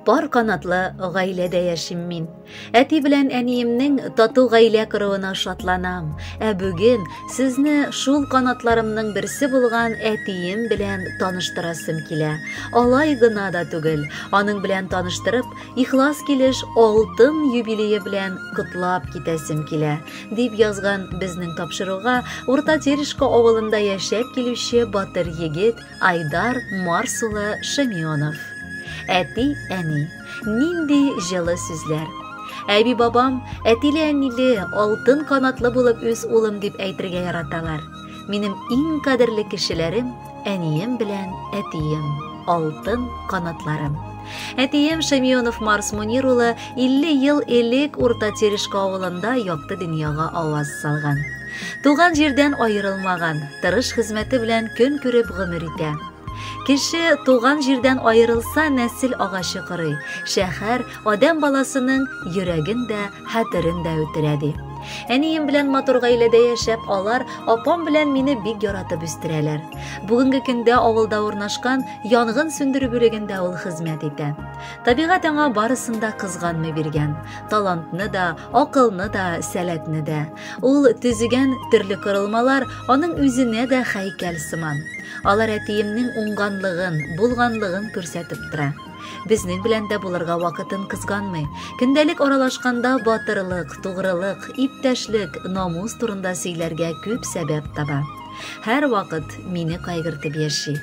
Пар канатлы гаиләдә яшим мин. Әти белән әниемнең тату гаилә коруына шатланам. Ә бүген сезне шул канатларымның берсе булган әтием белән таныштырасым килә. Алай гына да түгел, аның белән таныштырып, ихлас килеш алтын юбилее белән котлап китәсем килә, дип язган безнең тапшыруга Урта Терешка авылында яшәп килүче батыр егет Айдар Марс улы Шемионов. Әти, әни, нинди җылы сүзләр. Әби бабам әтиле-әниле, алтын канатлы булып үз улым дип әйтергә яраталар. Минем иң кадерле кешеләрем әнием белән әтием, алтын канатларым. Әтием Шемионов Марс Мунир улы 50 ел элек Урта Терешка авылында якты дөньяга аваз салган. Туган җирдән аерылмаган, тырыш хезмәте белән көн күреп гомер итә. Кеше туган җирдән аерылса, нәсел агачы корый. Шәһәр адәм баласының йөрәген дә, хәтерен дә үтерә ди. Әнием белән матур гаиләдә яшәп, алар апам белән мине бик яратып үстерәләр. Бүгенге көндә авылда урнашкан янгын сүндерү бүлегендә ул хезмәт итә. Табигать аңа барысын да кызганмый биргән. Талантны да, акылны да, сәләтне дә. Ул төзегән төрле корылмалар аның үзенә дә һәйкәл сыман. Алар әтиемнең уңганлыгын, булганлыгын күрсәтеп тора. Безнең белән дә булырга вакытын кызганмый. Көндәлек аралашканда батырлык, тугрылык, иптәшлек, намус турында сөйләргә күп сәбәп таба. Һәр вакыт мине кайгыртып яши.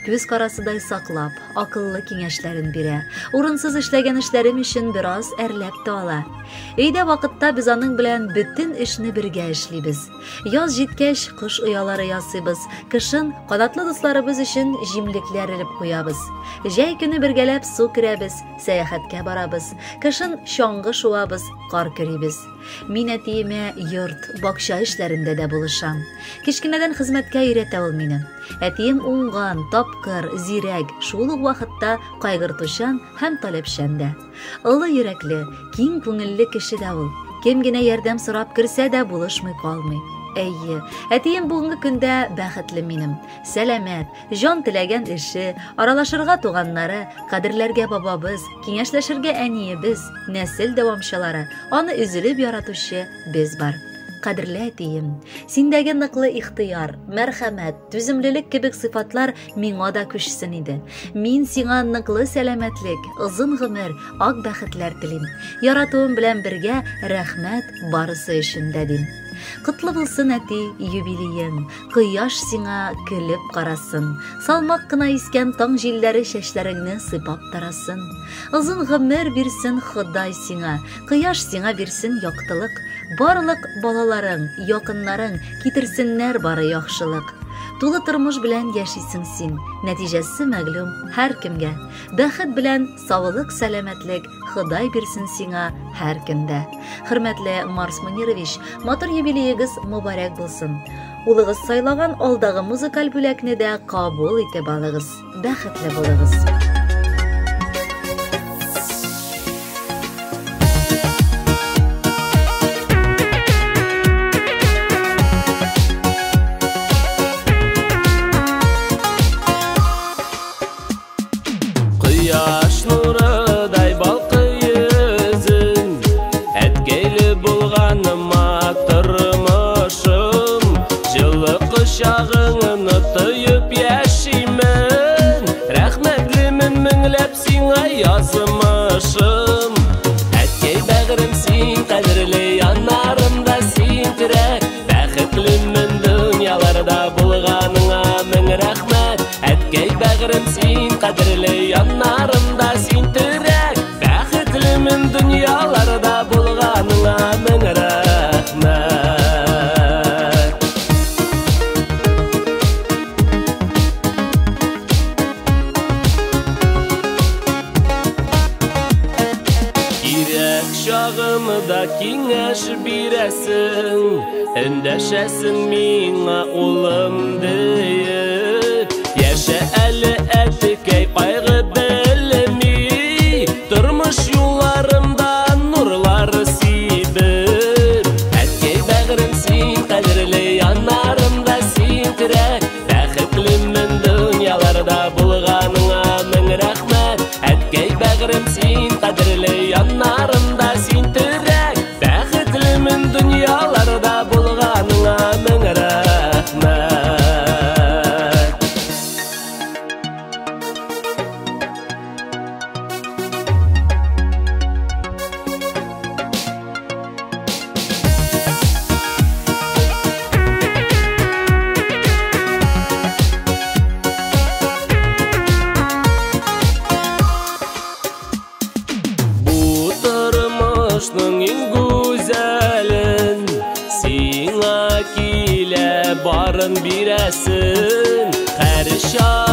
Күз карасыдай саклап, акыллы киңәшләрен бирә. Урынсыз эшләгән эшләрем өчен бераз әрләп тә ала. Өйдә вакытта без аның белән бөтен эшне бергә эшлибез. Яз җиткәч, кош оялары ясыйбыз. Кышын канатлы дусларыбыз өчен җимлекләр элеп куябыз. Җәй көне бергәләп су керәбез, сәяхәткә барабыз. Кышын чаңгы шуабыз, кар көрибез. Мин әтиемә йорт, бакча эшләрендә дә булышам. Кечкенәдән хезмәткә өйрәтә ул мине. Әтием уңган, тапкыр, зирәк, шул ук вакытта кайгыртучан һәм таләпчән дә. Олы йөрәкле, киң күңелле кеше дә ул. Кем генә ярдәм сорап керсә дә булышмый калмый. Әйе, әтием бүгенге көндә бәхетле минем. Сәламәт, җан теләгән эше, аралашырга туганнары, кадерләргә бабабыз, киңәшләшергә әниебез, нәсел дәвамчылары, аны өзелеп яратучы без бар. Кадерле әтием, синдәге ныклы ихтыяр, мәрхәмәт, түземлелек кебек сыйфатлар миңа да күчсен иде. Мин сиңа ныклы сәламәтлек, озын гомер, ак бәхетләр телим. Яратуым белән бергә рәхмәт барысы өчен дә дим. Котлы булсын, әти, юбилеең. Кояш сиңа көлеп карасын. Салмак кына искән таң җилләре чәчләреңне сыйпап тарасын. Озын гомер бирсен Ходай сиңа. Кояш сиңа бирсен яктылык. Барлык балаларың, якыннарың китерсеннәр бары яхшылык. Тулы тормыш белән яшисең син. Нәтиҗәсе мәгълүм һәркемгә. Бәхет белән саулык, сәламәтлек Ходай бирсен сиңа һәр көндә. Хөрмәтле Марс Мунирович, матур юбилеегыз мөбарәк булсын. Улыгыз сайлаган алдагы музыкаль бүләкне дә кабул итеп алыгыз. Бәхетле булыгыз. Кояш нурыдай балкый йөзең, Әткәйле булганыма тормышым, Җылы кочагыңны тоеп яшимен, Рәхмәтлемен меңләп сиңа язмышым. Әткәй бәгърем син кадерле, яннарымда син терәк, Бәхетлемен дөньяларда булганыңа мең рәхмәт. Әткәй бәгърем син кадерле, яннарымда син терәк, Бәхетлемен дөньяларда булганыңа мең рәхмәт. Кирәк чагымда киңәш бирәсең, Эндәшәсең миңа улым диеп. Яшә әле әткәй кайгы белми, Тормыш юлларымда нурлар сибеп. Әткәй бәгърем син кадерле, яннарымда син терәк, Бәхетлемен дөньяларда булганыңа мең рәхмәт. Әткәй бәгърем син бирәсең. Һәр чак